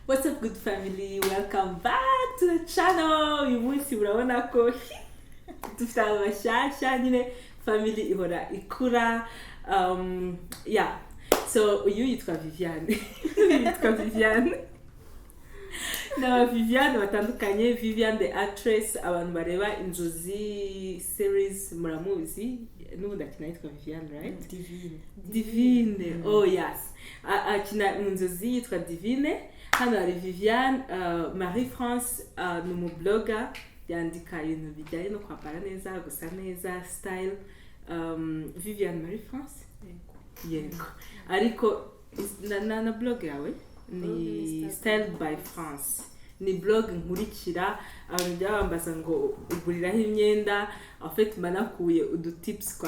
What's up, good family? Welcome back to the channel. Uyu munsi murabona ko dufite abantu bashyashya nyine, family ihora ikura. Yeah, so uyu yitwa Viviane, uyu yitwa Viviane. Ni aba Viviane batandukanye. Viviane the actress, abantu bareba Inzozi series muramuzi, n'ubundi akina yitwa Viviane, right? Divine. Divine, oh yes. Akina mu Nzozi yitwa Divine. Hano hari Viviane Marie France, ni umublogger, yandika ibintu bijyanye no kwambara neza, gusa neza, style. Viviane Marie France, yego. Ariko na blog yawe ni Style by France, ni blog nkurikira. Abantu bajya bambaza ngo uguriraho imyenda, en fait mba nakuye udutips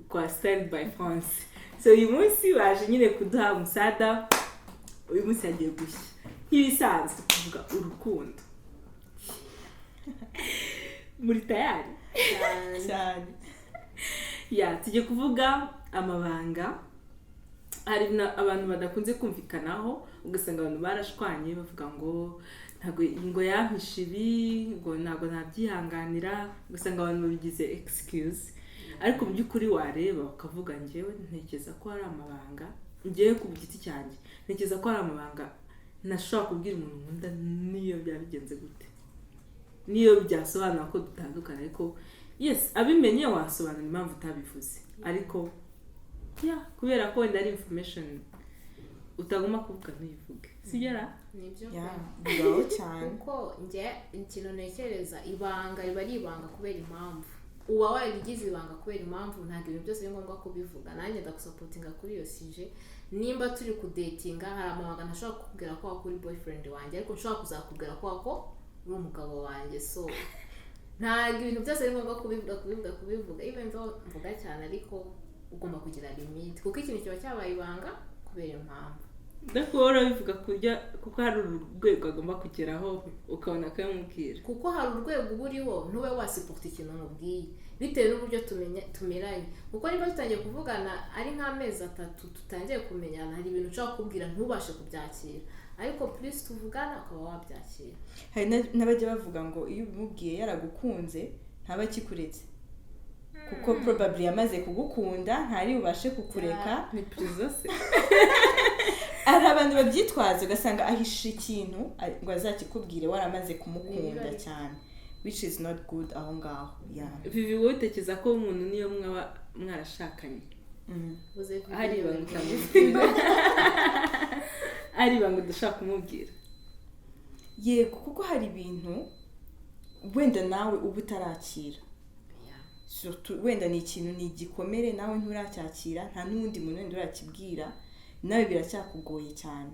kwa Style by France. So uyu munsi baje nyine kuduha umusada. Uyu munsi yagiye gushya nk'ibisanzwe, tuvuga urukundo. Muri tayari? Cyane. Ya, tujye kuvuga amabanga. Hari abantu badakunze kumvikanaho, ugasanga abantu barashwanye bavuga ngo ntabwo ngo yampishe ibi, ngo ntabwo nabyihanganira. Ugasanga abantu babigize excuse, ariko mu by'ukuri wareba ukavuga, njyewe ntekereza ko hari amabanga, njyewe ku giti cyanjye ntekereza ko hari amabanga ntashobora kubwira umuntu nkunda, niyo byaba bigenze gute, niyo byasobanura ko dutandukana. Ariko yes, abimenye wasobanura impamvu utabivuze, ariko ya kubera ko wenda ari information utagomba kuvuga, ntuyivuge, sibyo ra? Nibyo. Ya, bibaho cyane. Kuko njye ikintu ntekereza, ibanga riba ari ibanga kubera impamvu. Uba warigize ibanga kubera impamvu. Ntabwo ibintu byose ari ngombwa kubivuga. Nanjye ndagusupportinga kuri iyo sujet. Nimba turi kudatinga, hari amabanga ntashobora kukubwira ko wakuri boyfriend wanjye, ariko nshobora kuzakubwira ko uri umugabo wanjye. So ntabwo ibintu byose ari ngombwa kubivuga, kubivuga, kubivuga. Even though mvuga cyane, ariko ugomba kugira limite, kuko ikintu kiba cyabaye ibanga kubera impamvu. Ariko wowe urabivuga kurya kuko hari urwego agomba kugeraho ukabona akabimubwira. Kuko hari urwego uba uriho ntube wasupporta ikintu mubwiye, bitewe n'uburyo tumeranye. Kuko niba tutangiye kuvugana ari nk'amezi 3 tutangiye kumenyana, hari ibintu ushobora kukubwira ntubashe kubyakira, ariko plus tuvugana ukaba wabyakira. Hari n'abajya bavuga ngo iyo ubimubwiye yaragukunze ntaba akikuretse, kuko probably yamaze kugukunda, ntari bubashe kukureka. Ni prison se? Hari abantu babyitwaza, ugasanga ahisha ikintu ngo azakikubwire waramaze kumukunda Niba cyane, which is not good aho ngaho, yeah. Vivi, wowe utekereza ko umuntu niyo mwaba mwarashakanye Uze hari ibanga utamubwira, ari ibanga udashaka kumubwira? Yego, kuko hari ibintu wenda nawe uba utarakira. Surtout wenda ni ikintu, ni igikomere, nawe nturacyakira, nta n'uwundi muntu wenda urakibwira, nawe biracyakugoye cyane.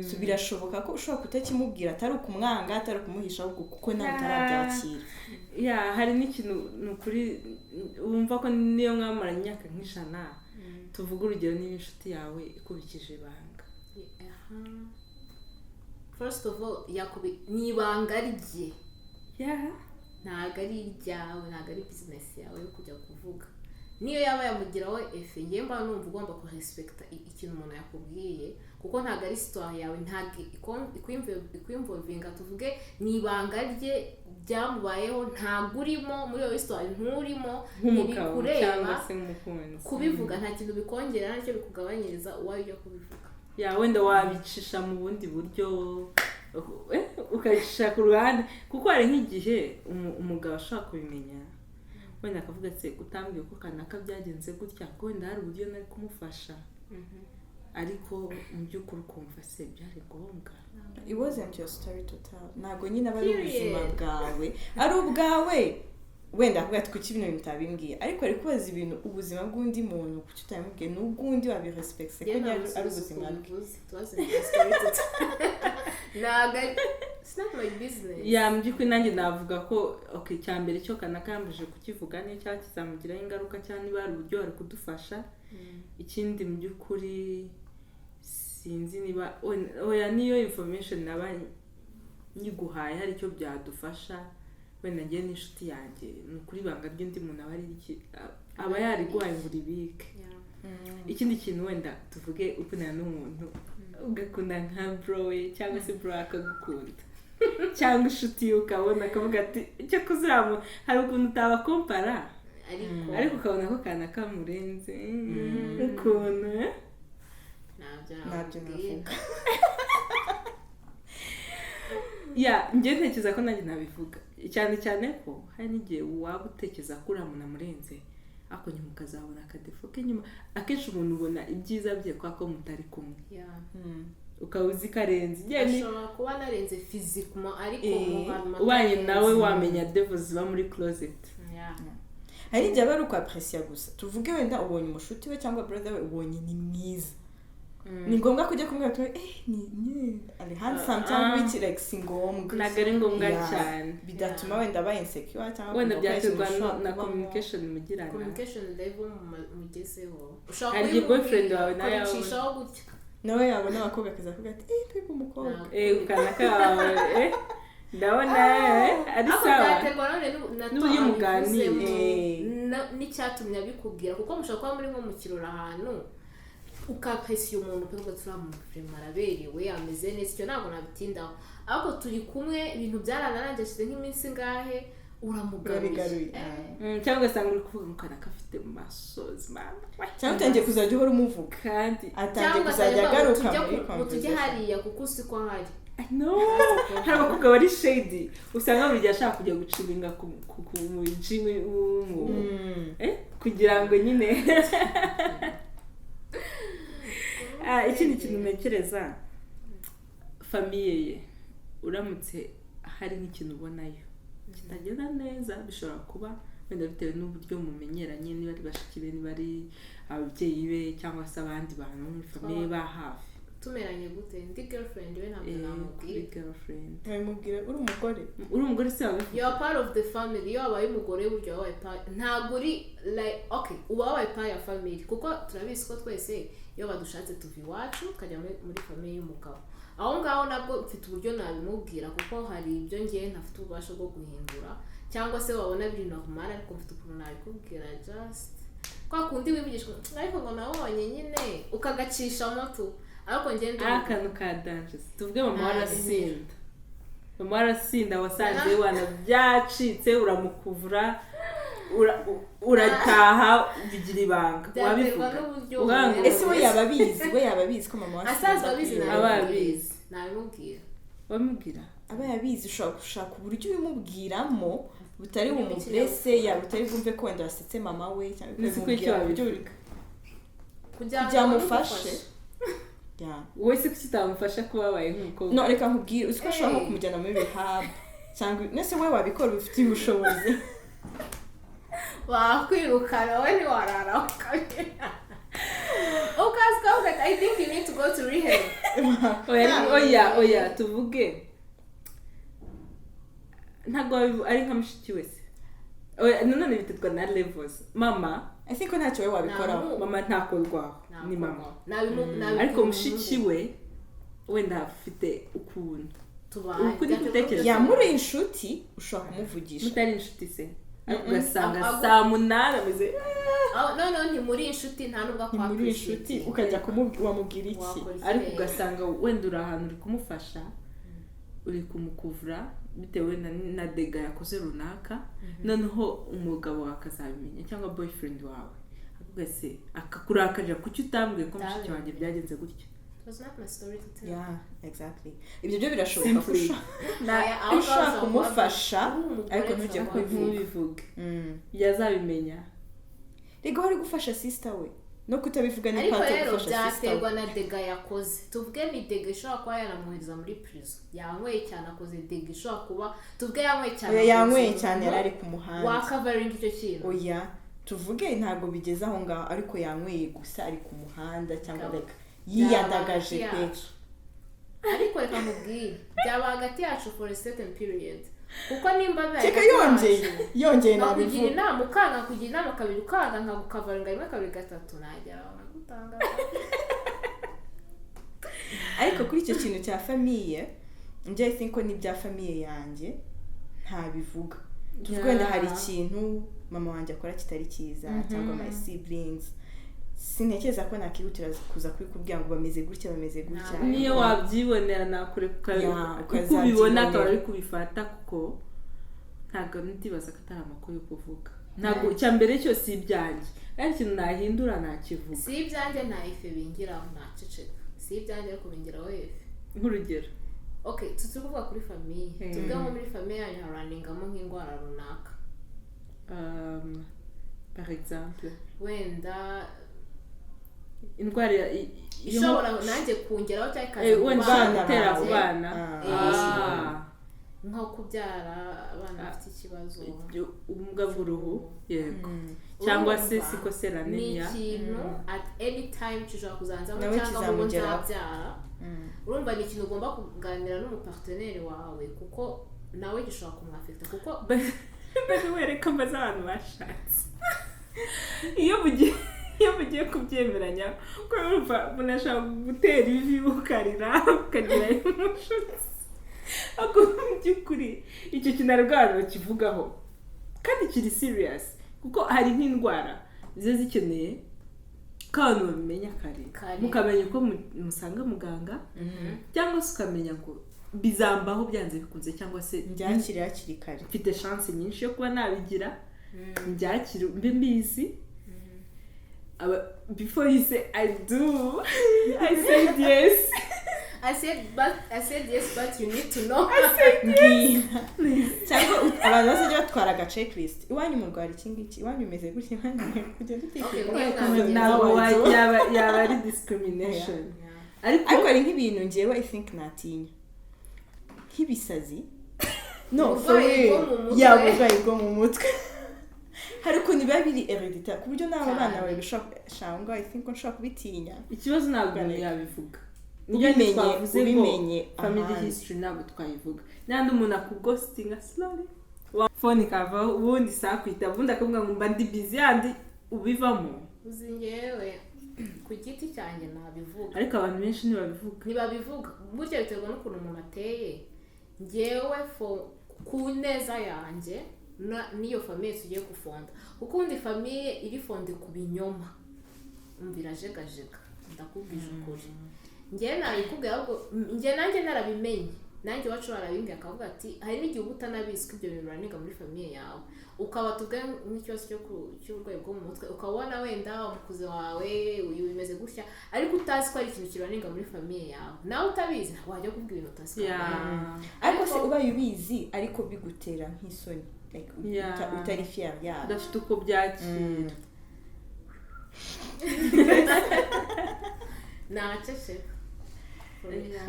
So birashoboka ko ushobora kutakimubwira, atari ukumwanga, atari ukumuhisha, ahubwo kuko nawe utarabyakira. Ya, hari n'ikintu, ni ukuri, wumva ko niyo mwamaranye imyaka nk'ijana, tuvuge urugero, niba inshuti yawe ikubikije ibanga. Aha. First of all, ni ibanga rye. Ntabwo ari iryawe, ntabwo ari business yawe yo kujya kuvuga. Niyo yaba yamugiraho effet, ngewe mba numva ugomba kurespecta ikintu umuntu yakubwiye, kuko ntabwo ari story yawe, ntabwo ikwinvolvinga. Tuvuge ni ibanga rye byamubayeho, ntabwo urimo muri iyo story, nturimo. Nk'umugabo ntibikureba. Cyangwa se nk'umukunzi. Kubivuga nta kintu bikongera, ntacyo bikugabanyiriza uwawe ujya kubivuga. Ya, wenda wabicisha mu bundi buryo, ukabicisha ku ruhande, kuko hari nk'igihe umugabo ashobora kubimenya, wenda akavuga ati: "Utambwiye ko kanaka byagenze gutya, ko wenda hari uburyo nari kumufasha." Ariko mu by'ukuri ukumva se byari ngombwa? It wasn't your story to tell. Ntabwo nyine aba ari ubuzima Period. bwawe, ari ubwawe. Wenda akavuga ati: "Kuki bino bintu utabimbwiye?" Ariko ari kubaza ibintu, ubuzima bw'undi muntu, kuki utabimubwiye? Ni ubw'undi, wabirespecte ko Njyewe ari ntabwo ari ubuzima bwe. ubivuze. It wasn't your story to tell. Ntabwo ari, it's not my business. Ya, mu by'ukuri nanjye navuga ko okay, icya mbere cyo kanaka yambujije kukivuga, niyo cyaba kizamugiraho ingaruka cyangwa niba hari uburyo bari kudufasha. Ikindi, mu by'ukuri sinzi niba oya, niyo information naba nyiguhaye hari icyo byadufasha, wenda ngewe n'inshuti yanjye. Ni ukuri, ibanga ry'undi muntu aba ari aba yariguhaye ngo uribike. Ikindi kintu, wenda tuvuge ukundana n'umuntu. Ugakunda nka bro we, cyangwa se bro akagukunda, cyangwa inshuti ye, ukabona akavuga ati icyo kuzamu, hari ukuntu utabakompara, ariko ariko ukabona ko kana kamurenze ukuntu, eh? Ntabyo Ntabyo namubwira. Navuga. Ya, njye ntekereza ko nanjye nabivuga, cyane cyane ko hari n'igihe waba utekereza ko uriya muntu amurenze, ariko nyuma ukazabona akadéfaut ke nyuma. Akenshi umuntu ubona ibyiza bye kubera ko mutari kumwe, ukaba uzi ko arenze. Igihe Ashobora kuba anarenze physiquement, ariko mu hantu ubanye nawe atarenze. Wamenya défauts ziba muri closet. Hari igihe aba ari ukwapprécier gusa. Tuvuge wenda ubonye umushuti we cyangwa brother we, ubonye ni mwiza, ni ngombwa kujya kumubwira uti eh ni ari handsome cyangwa iki? Like, si ngombwa. Ntabwo ari ngombwa cyane. Bidatuma wenda aba insecure cyangwa Wenda kumva ko hari ikintu byaterwa ushobora na kubamo. communication mugirana. Communication level mugezeho, ushobora Hari igihe boyfriend wawe nawe ukabicishaho gutya. Nawe yabona abakobwa akaza avuga ati eh, mbega umukobwa. Ntabwo. Eh, ukana kawe, eh, ndabona ari Ariko sawa. byaterwa none na N'uburyo muganira. abivuzemo, n'icyatumye abikubwira, kuko mushobora kuba muri nko mu kirori ahantu, ukapprécier umuntu pe, ukavuga ati uriya muntu vraiment araberewe, ameze neza. Icyo ntabwo nabitindaho, ariko turi kumwe, ibintu byaranarangiye, hashize nk'iminsi ingahe, uramugaruye. Urabigaruye. Cyangwa ugasanga uri kuvuga ngo kana kafite mu masozi, mama we. Cyangwa utangiye kuzajya uhora umuvuga, kandi atangiye Cyangwa kuzajya ugasanga agaruka tujye muri ngo tujye conversation. hariya kuko uzi ko ahari. No, hari abakobwa bari shady, usanga buri gihe ashaka kujya guchillinga ku mu gym w'umuntu, kugira ngo nyine. Ikindi kintu ntekereza, famille ye, uramutse hari nk'ikintu ubonayo kitagenda neza, bishobora kuba wenda bitewe n'uburyo mumenyeranye, niba ari bashiki be, niba ari ababyeyi be, cyangwa se abandi bantu bo muri famille ba hafi. Tumeranye gute? Ndi girlfriend we, ntabwo Kuri namubwira. girlfriend. Babimubwira uri umugore. Uri umugore se wabivuga? You are part of the family. Iyo wabaye umugore, burya wabaye part, ntabwo uri like, okay, uba wabaye part ya family, kuko turabizi ko twese iyo badushatse tuva iwacu tukajya muri famille y'umugabo. Aho ngaho nabwo mfite uburyo nabimubwira, kuko hari ibyo ngiye ntafite ububasha bwo guhindura, cyangwa se wabona biri normal, ariko mfite ukuntu nabikubwira, just kwa kundi wivugishwa, ariko ngo nabonye nyine ukagacishamo tu, ariko ngende. Ari akantu ka danger. Tuvuge mama warasinda, mama warasinda, wasanze wana byacitse, uramukuvura, urataha, ubigira ibanga. Byaterwa Wabivuga? n'uburyo Uvuga ngo- Ese we yaba abizi? We yaba abizi ko mama we asanzwe abizi? Aba Nabimubwira. abizi. Nabimubwira. Wamubwira? Aba yabizi. Ushobora gushaka uburyo ubimubwiramo butari Burimo bumublesse, yaba utari bwumve ko wenda wasetse mama we, cyangwa Uzi ko icyo ukabimubwira uburyo wabivuga? Kugira ngo kugira amufashe. abimufashe. Yeah. Wowe se kuki utamufasha kuba wabaye nk'umukobwa? No, reka nkubwire, uzi ko ashobora nko Hey. kumujyana muri rehab, cyangwa nese wowe wabikora ubifitiye ubushobozi? Wakwirukana wowe, ntiwarara ukamenya, ukaza ukavuga ati "I think you need to go to rehab." Oya, oya, oya, tuvuge ntabwo ari nka mushiki we se? Oya, nanone biterwa na levels. Mama I think ko ntacyo wowe wabikoraho. Mama ntakorwaho, ni mama. Nabibwira Ariko mushiki umuhungu. we wenda afite ukuntu Tubaye ukuri gutekereza. Ya, muri inshuti ushobora kumuvugisha. Mutari inshuti se, ariko ugasanga saa 8 ameze Noneho ntimuri inshuti, nta nubwo Ni muri inshuti, ukajya kumubwira, wamubwira iki? Wakora iki? Ariko ugasanga wenda uri ahantu uri kumufasha, uri kumukuvura bitewe na dégâts yakoze runaka, noneho umugabo wawe akazabimenya cyangwa boyfriend wawe, akavuga se, akakurakarira, kuki utambwiye ko mushiki wanjye byagenze gutya? It was not my story to tell. Yeah, exactly, ibyo byo birashoboka ko Simply. Oya, aho ngaho ushaka ushobora kuba kumufasha, uri umugore, ariko ntujye ushobora kuba kubivuga. Ntubivuge. Yazabimenya. Rega wari gufasha sister we, no kutabivuga ni Ariko part yo rero gufasha sister we. byaterwa na dégâts yakoze. Tuvuge ni dégâts ishobora kuba yanamwohereza muri prison, yanyweye cyane, akoze dégâts ishobora kuba, tuvuge yanyweye cyane, Oya, yanyweye akoze cyane, umuntu, yari ari ku muhanda. Wakacoveringa icyo kintu? Oya, tuvuge ntabwo bigeze aho ngaho, ariko yanyweye gusa ari ku muhanda, cyangwa like yiyandagaje pe. Yacu. Ariko reka nkubwire, byaba hagati yacu for a certain period, kuko nimba bibaye Keka hagati yongeye yacu, yongeye nkakugira nabivuga. inama ukanga, nkakugira inama kabiri ukanga, nkagucoveringa rimwe, kabiri, gatatu, nagera aho nkagutanga. Ariko kuri icyo kintu cya famille, njye I think ko n'ibya famille yanjye ntabivuga. Tuvuge wenda hari ikintu mama wanjye akora kitari cyiza, cyangwa my siblings. Sintekereza ko nakihutira kuza kubikubwira ngo bameze gutya, bameze gutya. Ntabwo. Niyo wabyibonera, nakureka Yeah, uko ubibona, ukazabyibonera. akaba ari kubifata, kuko ntabwo ndibaza ko atari amakuru yo kuvuga. Ntabwo icya mbere cyo si ibyanjye, ariko ikintu nahindura nakivuga. Si ibyanjye, nta effet bingiraho, ntaceceka. Si ibyanjye ariko bingiraho effet. Nk'urugero? Okay, turi kuvuga kuri famille. Tuvuge nko muri famille yanyu haraningamo nk'indwara runaka. Par exemple? Wenda Indwara ishobora nanjye kungeraho cyangwa ikaza Eh, mu wenda bana gutera ku banjye. bana. Ah. Ah. Nko kubyara abana bafite ikibazo. Ubumuga bw'uruhu, yego, cyangwa se Urumva, sickle cell ni anemia. ikintu at any time gishobora kuzanzamo Nawe cyangwa mu bo kizamugeraho. nzabyara. Urumva ni ikintu ugomba kuganira n'umupartner wawe, kuko nawe gishobora kumwaffecta, kuko Mbese wereka mbaze abantu bashatse, iyo mugiye kubyemeranya, ko urumva munashaka gutera ivi, ukarira, ukagira emotions, ariko mu by'ukuri icyo kintu hari abantu bakivugaho kandi kiri serious, kuko hari nk'indwara ziba zikeneye ko abantu babimenya kare. Kare. Mukamenya uko musanga muganga, cyangwa se ukamenya ngo bizambaho byanze bikunze, cyangwa se Mbyakire hakiri kare. Mfite chance nyinshi yo kuba nabigira, mbyakire, mbe mbizi. Before you say "I do", I said yes. I said yes, but you need to know. Mbwira, cyangwa abantu bazajya batwara aga checklist: iwanyu murwara iki ngiki, iwanyu bimeze gutya, iwanyu kugenda Okay, utekereza. mwe Ntabwo yaba ari discrimination, ariko Ariko hari nk'ibintu ngewe I think natinya, nk'ibisazi, no for Uburwayi real. bwo mu mutwe. Ya, uburwayi bwo mu mutwe, hari ukuntu biba biri hereditary, ku buryo n'abo bana Cyane. bawe bishobora shangwa. I think ko nshobora kubitinya. Ikibazo ntabwo umuntu yabivuga. Nibyo Ubimenye twavuze ngo ubimenye family ahandi. history ntabwo twayivuga. N'andi umuntu akughostinga slowly, phone ikavaho, ubundi saa kwita, ubundi akavuga ngo mba ndi busy, yandi ubivamo. Uzi, ngewe ku giti cyanjye nabivuga. Ariko abantu benshi ntibabivuga. Ntibabivuga. Burya biterwa n'ukuntu umuntu ateye. Ngewe for ku neza yanjye n'iyo famille tugiye gufonda, kuko ubundi famille iri fondée ku binyoma, umva, irajegajega. Ndakubwije ukuri, ngewe nabikubwira. Ahubwo njye nanjye narabimenye, nanjye iwacu barabimbwiye, akavuga ati hari n'igihe uba utanabizi ko ibyo bintu biraniga muri famille yawe, ukaba tuvuge nk'ikibazo cy'uburwayi bwo mu mutwe, ukabona wenda umukuze wawe uyu bimeze gutya, ariko utazi ko ari ikintu kiraniga muri famille yawe. Nawe utabizi, ntabwo wajya kuvuga ibintu utazi ko arwaye. Ariko se ubaye ubizi ariko bigutera nk'isoni, like, utari fier yabyo? Udafite uko byakira. Naceceka.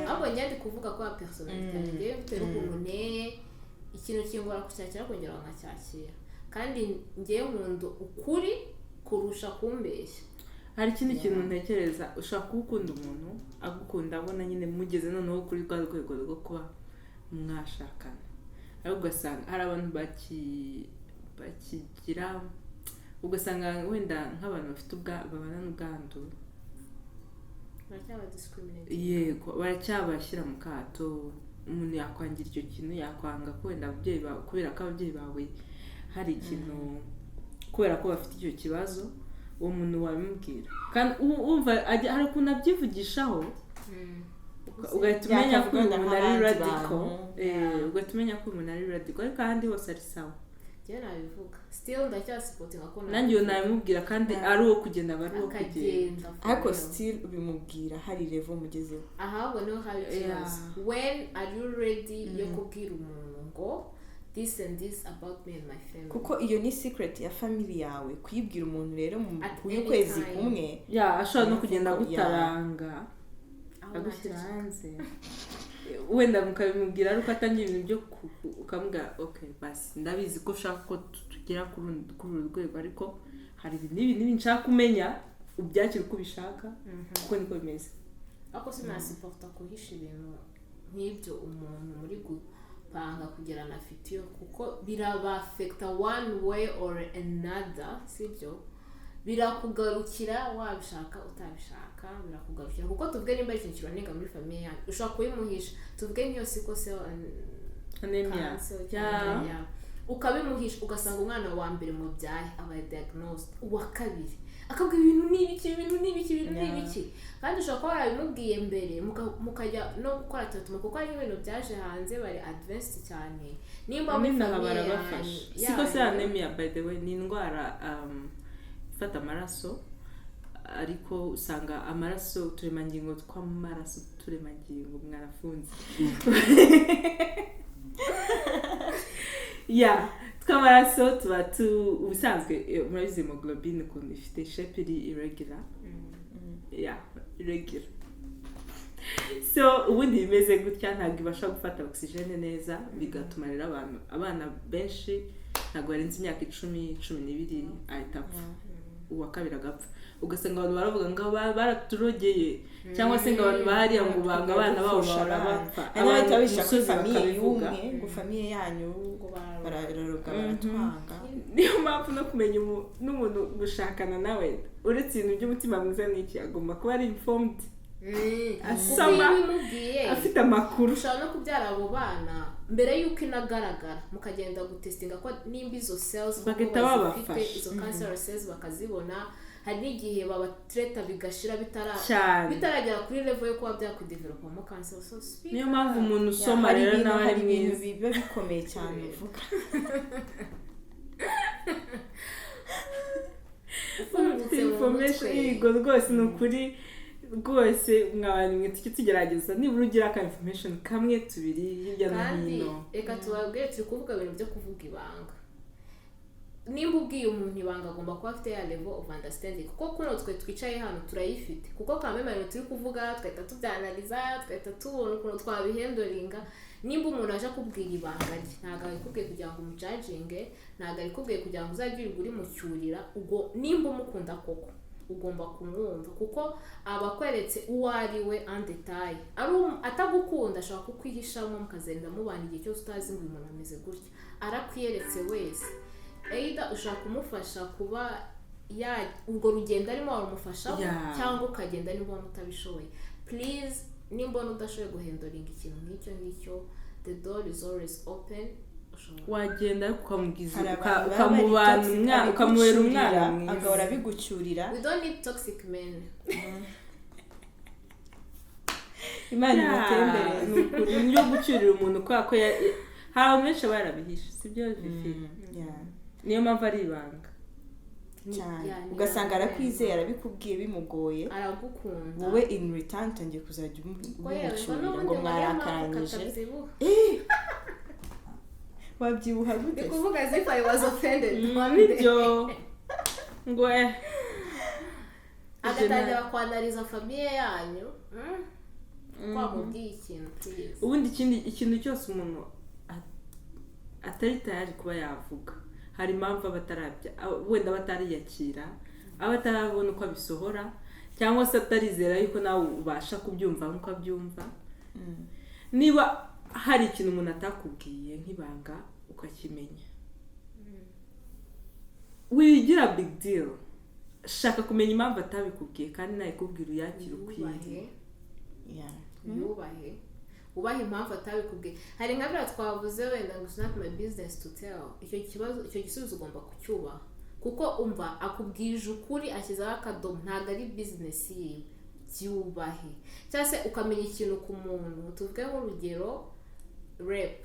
Ahubwo njye ndi kuvuga ko personnalité yanjye, bitewe n'ukuntu nteye, ikintu kingora kucyakira, kongera nkacyakira, kandi njyewe nkunda ukuri kurusha kumbeshya. Hari ikindi kintu ntekereza: ushobora kuba ukunda umuntu, agukunda, abona nyine mugeze noneho kuri rwa rwego rwo kuba mwashakana, ariko ugasanga hari abantu bakigira, ugasanga wenda nk'abantu bafite babana n'ubwandu Baracyaba discriminate. Yego, baracyabashyira mu kato. Umuntu yakwangira icyo kintu, yakwanga ko wenda ababyeyi bawe, kubera ko ababyeyi bawe hari ikintu, kubera ko bafite icyo kibazo, uwo muntu wabimubwira kandi wumva hari ukuntu abyivugishaho, ugahita umenya ko uyu Yakavuga muntu ari nk'abandi radical. bantu. Ugahita umenya ko uyu muntu ari radical, ariko ahandi hose ari sawa. Njyewe nabivuga, still ndacyasupportinga ko Nanjye iyo nabimubwira, kandi ari uwo kugenda aba ari uwo kugenda. Akagenda for Ariko real. still ubimubwira hari level mugezeho. Ahubwo niho haba ikibazo: when are you ready yo kubwira umuntu ngo this and this about me and my family? Kuko iyo ni secret ya family yawe, kuyibwira umuntu rero mu At ku y'ukwezi any time. kumwe. Ya, ashobora no kugenda Yeah. agutaranga, Aho agushyira ntaceceka. hanze, wenda mukabimubwira ariko atangiye ibintu byo ukamubwira: "Ok, basi ndabizi ko ushaka ko tugera kuri uru rwego, ariko hari ibi n'ibi n'ibi nshaka kumenya, ubyakire uko ubishaka, kuko niko bimeze." Ariko sinasupporta guhisha ibintu nk'ibyo umuntu muri gupanga kugera na future, kuko birabaffecta one way or another, sibyo? Birakugarukira, wabishaka utabishaka birakugarukira, kuko tuvuge nimba ari ikintu kiraniga muri famille yanyu, ushobora kubimuhisha, tuvuge nk'iyo sickle cell Anemia. cancer cyangwa ya, ukabimuhisha, ugasanga umwana wa mbere mubyaye abaye diagnosed, uwa kabiri Akabwira ibintu ni ibiki, ibintu ni ibiki, ibintu ni ibiki. Kandi ushobora kuba warabimubwiye mbere, mukajya no gukora traitement, kuko hari ibintu byaje hanze, bari advanced cyane. Nimba muri n'inaha famille barabafasha. Sickle cell anemia, by the way, ni indwara ifata amaraso, ariko usanga amaraso, uturemangingo tw'amaraso, uturemangingo mwarafunze ya tw'amaraso tuba tu ubusanzwe, murabizi hemoglobine ukuntu ifite shape iri irregular, ya irregular. So ubundi bimeze gutya, ntabwo ibasha gufata oxygène neza, bigatuma rero abantu, abana benshi ntabwo barenze imyaka 10, 12 ahita apfa, uwa kabiri agapfa. Ugasanga abantu baravuga ngo baraturogeye, cyangwa se ngo abantu bahariya ngo banga abana babo Gupfusha bahora abana. bapfa. Hari n'abahita Abantu babishyira kuri umusozi famille bakabivuga. y'umwe, ngo famille yanyu Ngo bararoga, baratwanga. Niyo mpamvu no kumenya n'umuntu gushakana nawe, uretse ibintu by'umutima mwiza n'iki, agomba kuba ari informed, asoma, Kuko iyo ubimubwiye, afite amakuru. ushobora no kubyara abo bana mbere y'uko inagaragara, mukagenda gutestinga ko nimba izo cells koko Bagahita bazifite, babafasha. izo cancer cells bakazibona. Hari n'igihe babatreta bigashira bitara Cyane. bitaragera kuri level yo kuba byakudevelopamo cancer. So speak Niyo up. mpamvu umuntu usoma Hari rero ibintu nawe hari ari ibintu mwiza. biba bikomeye cyane uvuga. Ufungutse mu Information mutwe. Yego rwose, ni ukuri rwose, mwabanye mwe, tujye tugerageza nibura ugira aka information kamwe, tubiri hirya no Kandi hino. reka tubabwire, turi kuvuga ibintu byo kuvuga ibanga. Nimba ubwiye umuntu ibanga, agomba kuba afite ya level of understanding, kuko kuno twe twicaye hano turayifite, kuko kameme ibintu turi kuvuga tugahita tubyanaliza, tugahita tubona ukuntu twabihandlinga. Nimba umuntu aje akubwira ibanga rye, ntabwo arikubwiye kugira ngo umujudginge, ntabwo arikubwiye kugira ngo uzajye wirirwa urimucyurira. Ubwo nimba umukunda koko, ugomba kumwumva, kuko aba akweretse uwo ari we en detail. Ari atagukunda, ashobora kukwihishamo, mukazenda mubana igihe cyose utazi ngo uyu muntu ameze gutya. Arakwiyeretse wese, either ushobora kumufasha kuba ya urwo rugendo arimo warumufashamo, cyangwa ukagenda niba ubona utabishoboye. Please, nimba ubona udashoboye guhandlinga ikintu nk'icyo ngicyo, the door is always open. Ushobora Wagenda ariko ukamubwiza Hari abantu baba bari ukamubana toxic, umwana, ukamubera umwana abigucyurira, mwiza. agahora abigucyurira. We don't need toxic men. Imana Yeah, imutembereze. ni ukuri, ni yo gucyurira umuntu kubera ko hari abantu benshi baba yarabihishe, sibyo Fifi? Yeah. Niyo mpamvu ari ibanga. Cyane. Yeah, ni Ugasanga ibanga. arakwizeye, arabikubwiye bimugoye, Aragukunda. wowe in return utangiye kuzajya Ko yewe ngo umucyurira n'ubundi ngo ngo niyo mpamvu mwarakaranyije. katabyibuha. Wabyibuha gute Ndi se? kuvuga as if I was offended one day. Nibyo ngo Agatangira kwanariza famille yanyu, Wamubwiye ikintu, please. Ubundi ikindi ikintu cyose umuntu atari tayari kuba yavuga, hari impamvu aba atarabya, wenda aba atariyakira, aba atarabona uko abisohora, cyangwa se atarizera yuko nawe ubasha kubyumva nk'uko abyumva. Niba hari ikintu umuntu atakubwiye nk'ibanga ukakimenya, wigira big deal. Shaka kumenya impamvu atabikubwiye, kandi nayikubwira uyakire ukwiriye. Yubahe. Yubahe, ubahe impamvu atabikubwiye. Hari nka biriya twavuze wenda ngo "It's not my business to tell." Icyo kibazo, icyo gisubizo ugomba kucyubaha, kuko umva akubwije ukuri, ashyizeho akadomo, ntabwo ari business yiwe. Byubahe. Cyangwa se ukamenya ikintu ku muntu, tuvuge nk'urugero rape,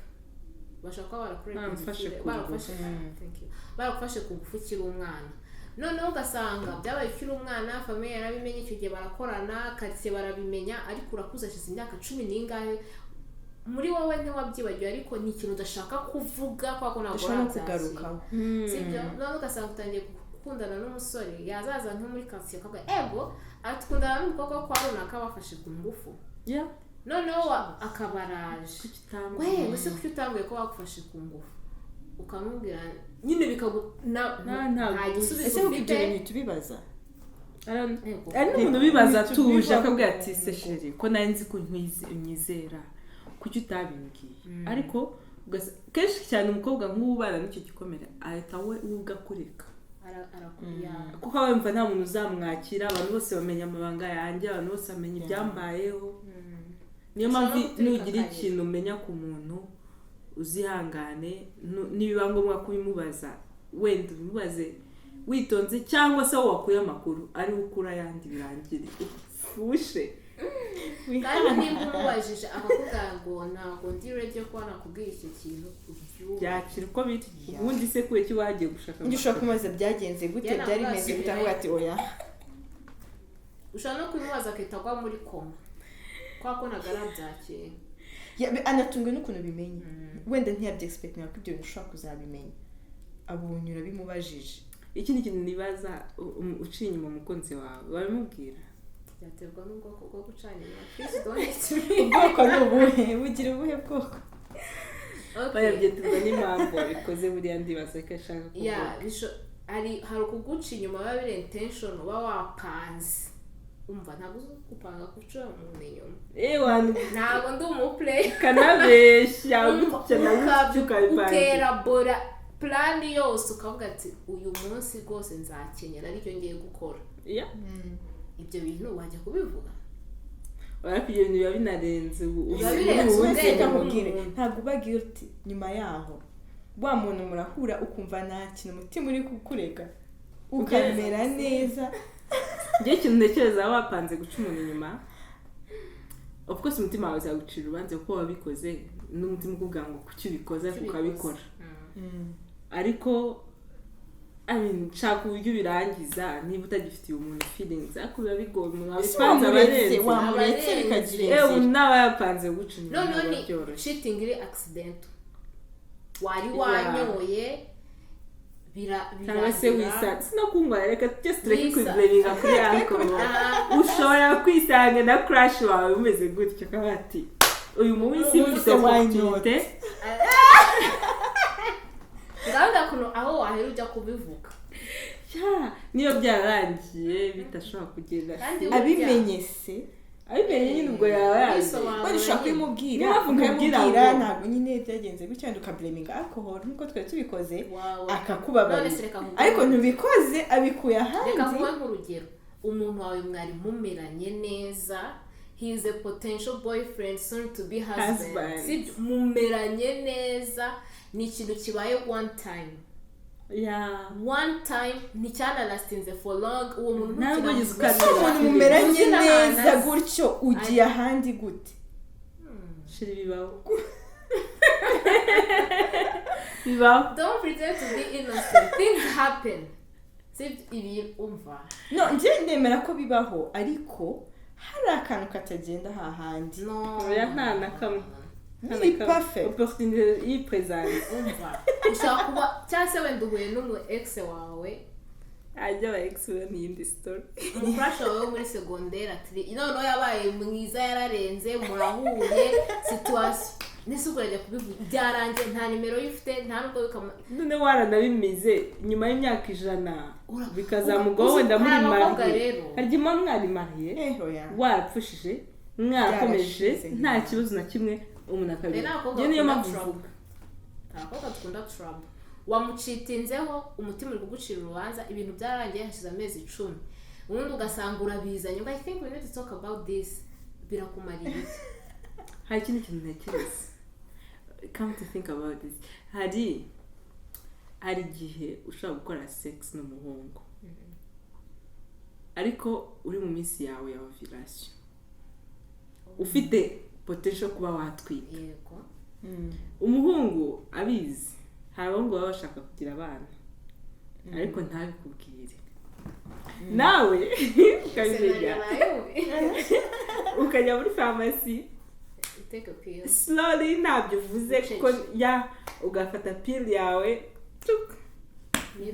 bashobora kuba barakurepinze Baramufashe ku baragufashe, thank you, baragufashe ku ngufu ukiri umwana. Noneho ugasanga byabaye ukiri umwana, famille yarabimenye, icyo gihe barakorana, karitsiye barabimenya, ariko urakuze, hashize imyaka cumi n'ingahe, muri wowe ntiwabyibagiwe, ariko ni ikintu udashaka kuvuga kubera ko ntabwo Udashobora no urabyakira. kugarukaho. Sibyo? Noneho ugasanga utangiye gukundana n'umusore, yazaza nko muri karitsiye akavuga ego atukundana n'umukobwa wo kwa runaka bafashe ku ngufu. Noneho akabaraje Kuki utambwiye? We ese kuki utambwiye ko bagufashe ku ngufu? Ukamubwira nyine bikagu Ntabwo nta gisubizo Ese kuko ibyo ufite. bintu tubibaza? Yego. Hari n'umuntu ubibaza Ntitubibaza. atuje, akabwira ati: "Se chéri, ko nari nzi ko unyizera, kuki utabimbwiye?" Ariko kenshi cyane umukobwa nk'ubu ubana n'icyo gikomere ahita we ubwe akureka, kuko aba yumva nta muntu uzamwakira, abantu bose bamenya amabanga yanjye, abantu bose bamenya ibyambayeho. Niyo Ushobora mpamvu no guturika nugira akarira. ikintu umenya ku muntu, uzihangane, nibiba ngombwa kubimubaza, wenda ubimubaze. Witonze, cyangwa se wowe wakuye amakuru ari ukura ayandi, birangire ufushe. Kandi nimba umubajije akakubwira ngo ntabwo ndi ready yo kuba nakubwira icyo kintu, ubyumve. Byakira uko biri. Yeah. Ubundi se kubera iki wagiye gushaka Njye ushobora amakuru? kumubaza byagenze gute, Yeah, byari ntabwo bimeze gute, wasubirayo. avuga ati oya. Ushobora no kubimubaza akahita agwa muri koma kubera ko ntabwo arabyakira. Yeah, anatunguwe n'ukuntu bimenye. Wenda ntiyabye-expectinga ko ibyo bintu ushobora kuzabimenya, abonye urabimubajije. Ikindi kintu nibaza, uciye inyuma umukunzi wawe, wabimubwira? Byaterwa n'ubwoko bwo gucana inyuma. Please don't hit me. Ubwoko ni ubuhe? Bugira ubuhe bwoko? Okay. Oya, byaterwa n'impamvu wabikoze. Buriya ndibaza ko ashaka kuvuga. Yeah, hari ukuguca inyuma biba biri intention, uba wapanze. Umva, ntabwo uzi gupanga guca umuntu inyuma. Ewa. Ntabwo ndi umuplay. Kanabeshya gutya na gutya ukabipangira. Ukerabora plan yose, ukavuga ati uyu munsi rwose nzakenyera, aricyo ngiye gukora. Ibyo bintu wajya kubivuga? Ariko ibyo bintu biba binarenze ubu. Biba birenze ubu- ubwenge. Wese reka nkubwire, bw'umuntu. ntabwo uba guilty nyuma yaho. Wa muntu murahura, ukumva nta kintu umutima uri kukurega, ukamera neza. Njye ikintu ntekereza, wapanze guca umuntu inyuma, of course umutima wawe uzagucira urubanza kuko wabikoze n'umutima ukubwira ngo kuki ubikoze, ariko ukabikora. Ariko I mean, shaka uburyo ubirangiza niba utagifitiye umuntu feelings, ariko biba bigoye. Umuntu Ese wabipanze aba wamuretse arenze. wamuretse Abarenze. bikagira Ewe, inzira. umuntu aba yapanze guca inyuma, Noneho ntabwo ni byoroshye. cheating iri accidental, wari wanyoye, Cyangwa se birangira. wisanze no kunywa, reka just tureke kwiblaminga kuri alcohol. Ah, Ushobora kwisanga na crush wawe umeze gutyo, ukaba ati uyu munsi Umunsi mfite why not? opportunité. Ngaho ukuntu aho wahera ujya kubivuga. Yeah, niyo byararangiye bidashobora kugenda. Kandi Abimenye se? Abimenye nyine, ubwo yaba yazi. Bisobanura Wenda ushobora nyine. kubimubwira, Niyo mpamvu nkubwira ukabimubwira, ntabwo nyine byagenze gutya, wenda ukablaminga alcohol nk'uko twari tubikoze, Wawe. akakubabarira. None se reka nkubwire. Ariko ntubikoze, abikuye Reka ahandi. nguhe nk'urugero: umuntu wawe mwari mumeranye neza, he is a potential boyfriend, soon to be husband, Husband. Sibyo? Mumeranye neza, ni ikintu kibaye one time. One time, nticyanalastinze for long. Uwo muntu Ntabwo ntukinamuvuga. ugize ukamenya. Ese umuntu mumeranye Uzi n'ahantu neza azi. gutyo, ugiye ahandi gute? Shira, bibaho, bibaho. Don't pretend to be innocent. Things happen, sibyo? Ibi umva. No, njye nemera ko bibaho, ariko hari akantu katagenda hahandi. No. Oya, nta na kamwe. Ni perfect. Opportunité yipresence. Umva, ushobora kuba, cyangwa se wenda uhuye n'umu ex wawe. Ajya aba ex we ni iyindi story. Umucrush wawe wo muri segonderi, ati noneho yabaye mwiza, yararenze, murahuye, situation nese ubwo urajya kubivuga? Byarangiye, nta nimero ye ufite, nta nubwo bikama None waranabimize nyuma y'imyaka 100, bikazamugwaho wenda muri Hari abakobwa mariye. rero. Hari igihe muba mwari mariye, Eh, oya. warapfushije, mwarakomeje, Byarashize. nta kibazo na kimwe, umuntu akabira. Rero abakobwa Njye niyo bakunda mpamvu trouble. mvuga. Abakobwa dukunda trouble. Wamucheatinzeho, umutima uri kugucira urubanza, ibintu byararangiye, hashize amezi 10, ubundi ugasanga urabizanye ngo I think we need to talk about this. Birakumarira iki? Hari ikindi kintu ntekereza, come to think about this, hari igihe ushobora gukora sex n'umuhungu, ariko uri mu minsi yawe ya ovulation, ufite potential kuba watwita. Umuhungu abizi. Hari abahungu baba bashaka kugira abana, ariko ntabikubwire, nawe ukabimenya, ukajya muri farumasi Take a pill. slowly, ntabyo uvuze, kuko ya ugafata pill yawe, tuk,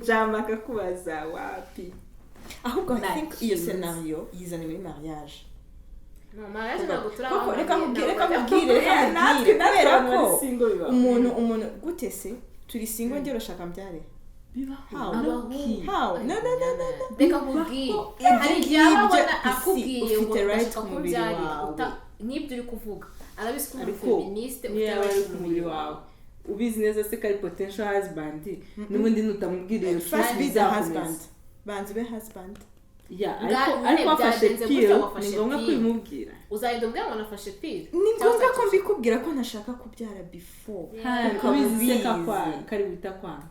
jama akakubaza wapi. Ahubwo I Nta think iyo kintu. scenario yizana muri mariage. No, mariage ntabwo turi Koko, reka nkubwire, reka ntabwo nkubwire, reka Natwe nkubwire, natwe kubera abantu ko bari single bibaho. umuntu gute se turi single, njye urashaka mbyare? Bibaho. How? Abahungu. How? No, no, no, no, no. Reka nkubwire, Ibyo hari igihe aba ngibyo, abona isi, akubwiye ngo ufite right ndashaka ku mubiri kumbyarira, wawe. Nk'ibyo uri kuvuga, arabizi ko uri Ariko feministe, niyo ufite yaba right ari ku mubiri wawe, ubizi neza se ko ari potential husband, n'ubundi nutamubwira iyo First be the bizakomeza. husband, banza ube husband. Yeah, Nga- ariko nyine ariko wafashe byagenze pill, gutya, wafashe ni ngombwa pill. kubimubwira. Uzagenda umbwira ngo nafashe pill? Ni ngombwa ko mbikubwira ko ntashaka kubyara before. Hari Ukaba ubizi se ubizi. ko akwanga, kari buhita kwanga.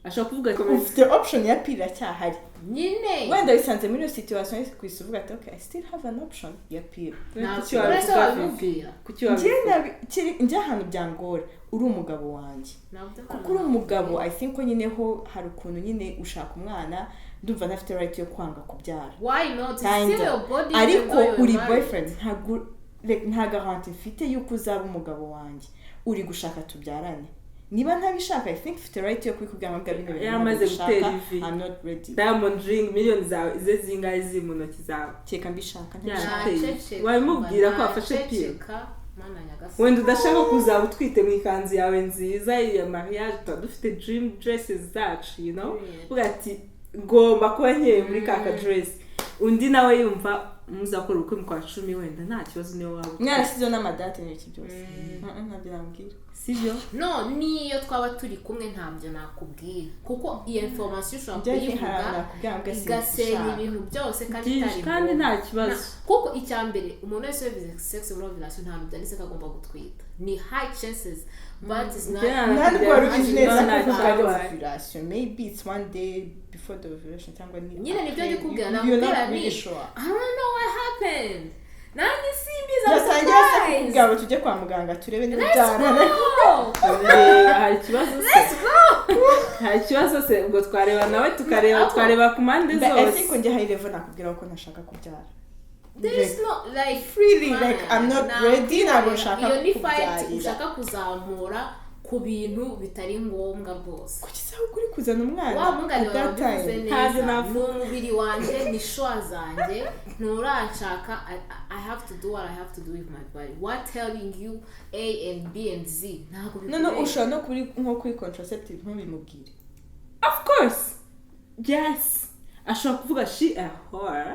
Ashobora kuvuga ati Ufite option ya pill, iracyahari. Nyine. Wenda wisanze muri iyo situation, ku isi uvuga ati: "Okay, I still have an option ya pill." Ntabwo Kuki uretse wabivuga? wabimubwira. Kuki Njye wabivuga? njye ahantu byangora, uri umugabo wanjye, Ntabwo kuko uri umugabo, I think ko nyine ho hari ukuntu nyine ushaka umwana, ndumva ntafite right yo kwanga kubyara. Why not? It's Kinda. still your body. Ariko even though you're uri married. boyfriend, ntabwo, like, nta garantie mfite yuko uzaba umugabo wanjye. Uri gushaka tubyarane, niba ntabishaka, I think mfite right yo kubikubwira ngo bino bintu Yaramaze ntabwo mbishaka, gutera ivi. I'm not ready. Diamond ring, miliyoni zawe ze zingahe ziri mu ntoki zawe? Keka mbishaka, Yeah. ntabishaka. Naceceka, Wabimubwira ko wafashe pill? naceceka, Mana nyagasani. Wenda udashaka kuzaba utwite mu ikanzu yawe nziza ya mariage, tuba dufite dream dresses zacu, uvuga ati: "Ngomba kuba nkeye muri ka dress." Undi nawe yumva muzakora ubukwe mu kwa 10, wenda nta kibazo niyo waba utwite. Mwarashyizeho n'amadate n'ibiki byose. Ntabyo nambwira. Sibyo? No, niyo twaba turi kumwe ntabyo nakubwira, kuko iyo information ushobora Njye hari kuyivuga ahantu nakubwira ngo igasenya simbishaka. ibintu byose kandi Byinshi itari kandi ngombwa. nta kibazo. Kuko icya mbere, umuntu wese wabize sex muri ovulation, ntabwo byanditse ko agomba gutwita. Ni high chances, but it's not. Yeah. Nta nubwo wari ubizi neza Nta ko uvuga ari cyabaye. ovulation. Maybe it's one day before the ovulation cyangwa ni Nyine nibyo ndi kubwira. You're not Nakubwira really ni sure. I don't know what happened, nanjye simbizi, I'm Yatangira se surprised. kukubwira ngo tujye kwa muganga turebe niba Let's byarana. go. Reba, hari ikibazo se? Let's go. Hari ikibazo se? Ubwo twareba nawe, tukareba, twareba ku mpande But I think zose. njye hari level nakubwira ko ntashaka kubyara. There is no like Freely, man, like, I'm not ready, ntabwo nshaka iyo ni fight kubyarira. ushaka kuzamura ku bintu bitari ngombwa rwose. Kuki se ahubwo uri kuzana umwana Wa mungane at wawe that wabivuze time? Ntabyo neza. navuga. Ni umubiri wanjye, ni choix zanjye, nturanshaka. I have to do what I have to do with my body. What telling you A and B and Z ntabwo No, no. bikureba. Ushobora no kuri nko kuri contraceptive ntubimubwire. Of course, yes, ashobora kuvuga she a whore.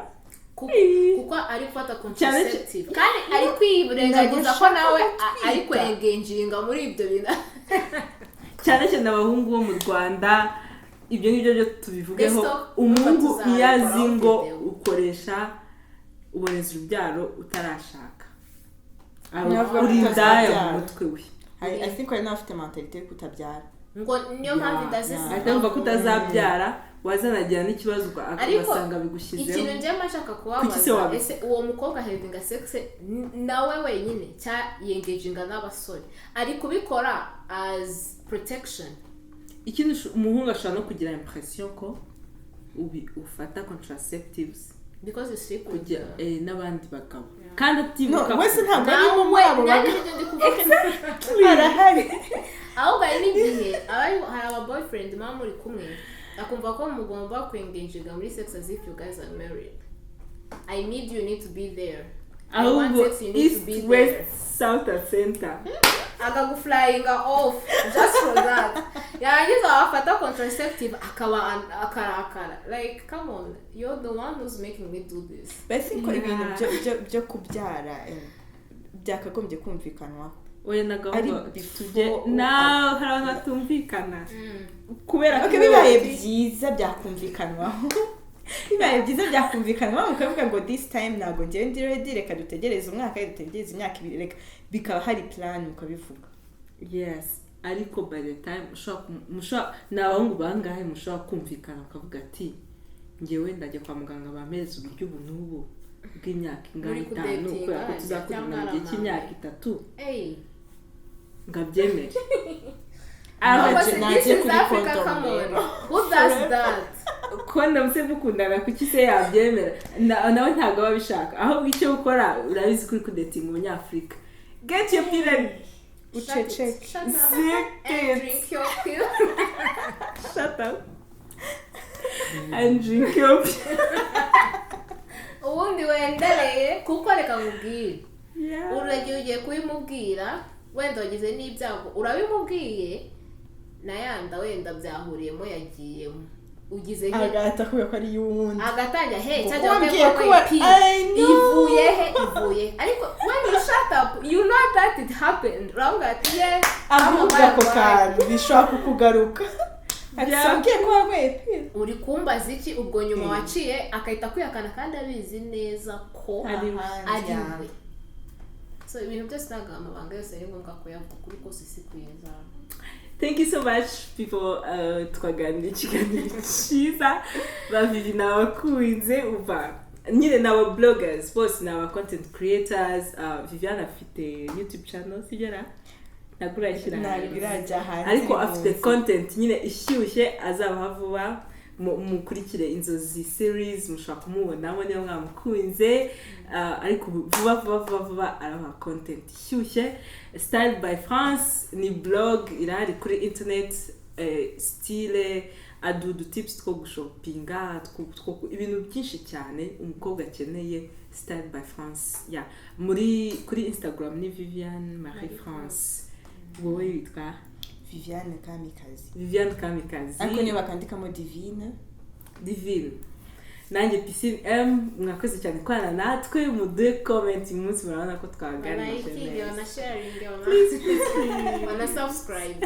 Kuko ari gufata contraceptive kandi ari kwirengagiza ko Ntabwo nawe nshaka ari gutwita. kwengenjinga muri ibyo bintu. Cyane cyane abahungu bo mu Rwanda, ibyo ngibyo byo tubivugeho. Let's talk. Umuhungu Tuzabikoraho iyo azi ngo video. ukoresha uboneza urubyaro utarashaka, aba Navuga ko uri indaya utazabyara. mu mutwe we. I think hari n'abafite mentalité yo kutabyara. Ngo niyo mpamvu inda ze Ahita yumva ko utazabyara, wazanagira n'ikibazo Ariko ugasanga bigushyizeho. ikintu njyewe nshaka Kuki se kubabaza, wabi- ese uwo mukobwa havinga sex nawe wenyine cya yengeginga n'abasore, ari kubikora as protection? Ikindi, umuhungu ashobora no kugira impression ko ufata contraceptives Because you sleep with kujya n'abandi bagabo kandi atibuka No, wese ntabwo arimo muri nawe abo nanjye bagabo. nibyo ndi kuvuga. Arahari. Ahubwo hari n'igihe hari aba boyfriend muba muri kumwe, akumva ko mugomba kwengenjinga muri sex as if you guys are married. I need you, you need to be there. I want Ahubwo sex, you need to east, be there. west, south and center. Akaguflyinga off just for that, yarangiza wafata contraceptive akaba akarakara. Like, come on, you're the one who's making me do this. But I think ko ibintu byo kubyara byakagombye kumvikanwaho. Oya, na Ari gahunda before tujye nawe, hari abantu batumvikana kubera ko Okay, bibaye byiza byakumvikanwaho, bibaye byiza byakumvikanwaho, mukavuga ngo this time ntabwo ngewe ndi ready, reka dutegereze umwaka, dutegereze imyaka 2, reka bikaba hari plan, mukabivuga. Yes, ariko by the time ushobora ni abahungu bangahe mushobora kumvikana mukavuga ati: "Ngewe ndajya kwa muganga bampereza uburyo ubu n'ubu bw'imyaka ingana Muri 5, kudatinga, kubera ko tuzakundana mu gihe cyangwa cy'imyaka 3," Hey. ngo abyemere? Ahubwo Naje- se, naje this is kuri Africa, condom come on. rero. Who does that? Ko ndamutse mukundana, kuki se yabyemera? Nawe ntabwo aba abishaka. Ahubwo icyo ukora, urabizi ko uri kudatinga umunyafurika, get your period. Uceceke. Shut up Zip and it. drink your pill. Shut up and drink your Ubundi wendereye, kuko reka nkubwire, Yeah. uragiye ugiye kubimubwira, wenda wagize n'ibyago urabimubwiye, na yanda wenda byahuriyemo yagiyemo, ugize Agahita akubwira ko ari iy'uwundi. Agatangira hey Kuko cyangwa wambwiye ko ko wa- pi I know. ivuye he, ivuye. Ariko when you shut up, you know that it happened, uravuga ati yeah. Ahubwo ako kantu bishobora kukugaruka ati: Yeah. "Wambwiye ko wanyweye pill." Uri kumbaza iki ubwo nyuma waciye akahita kwihakana kandi abizi neza ko Ari we. ari we. So ibintu byose, ntabwo amabanga yose ari ngombwa kuyavuga. Ukuri kose si kwiza. Thank you so much, people. Twaganiriye ikiganiro cyiza. Ba Vivi ni abakunze uva nyine, ni aba bloggers bose, ni aba content creators. Viviane afite YouTube channel, sibyo ra? Ntabwo urayishyira Ntabwo hanze. irajya hanze. Ariko iri mu afite nzira. content nyine ishyushye azabaha vuba. Mukurikire Inzozi Series, mushobora kumubonamo niba mwamukunze. Ariko ubu vuba vuba vuba vuba arabaha content ishyushye. Style by France ni blog irahari kuri internet, style, aduha udutips two gushopinga, ibintu byinshi cyane umukobwa akeneye. Style by France, yeah. Muri kuri Instagram ni Viviane Marie Marie. France. Wowe witwa? Viviane Kamikazi. Viviane Kamikazi. Ariko niyo bakandikamo Divine. Divine. Nanjye Piscine M. Mwakoze cyane kubana natwe. Muduhe comment uyu munsi, murabona ko twaganirije Banalikinge, neza. banasharinge, Please, please, please. bana subscribe.